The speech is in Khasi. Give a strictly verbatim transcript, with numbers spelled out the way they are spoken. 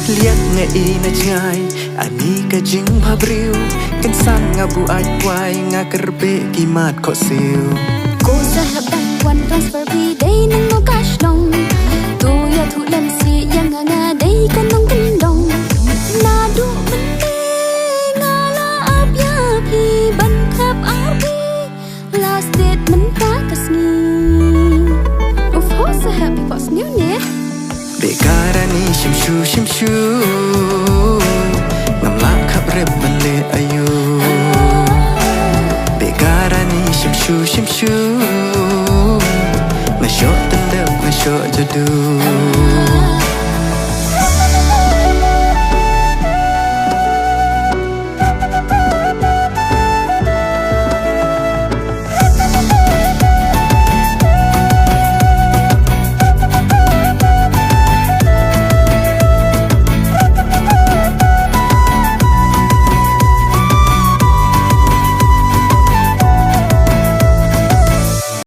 Liat nga i na jngai, ani ka jingbhabriew. Kynsan nga buaid kwai, nga kyrpeh ki mat khohsiew. Ko sahep dang wan transfer phi dei nang no ka shnong. To ïathuh lem sih ïa nga, nga dei ka nongkyndong. Naduh mynne nga la ap ïa phi ban khap ardi. Last date mynta ka sngi. Uff ho sahep phi pok sniew ne. Begarani shim shu shim shu. Ngam lah khap rep ban leh aïu. Begarani shim shu shim shu.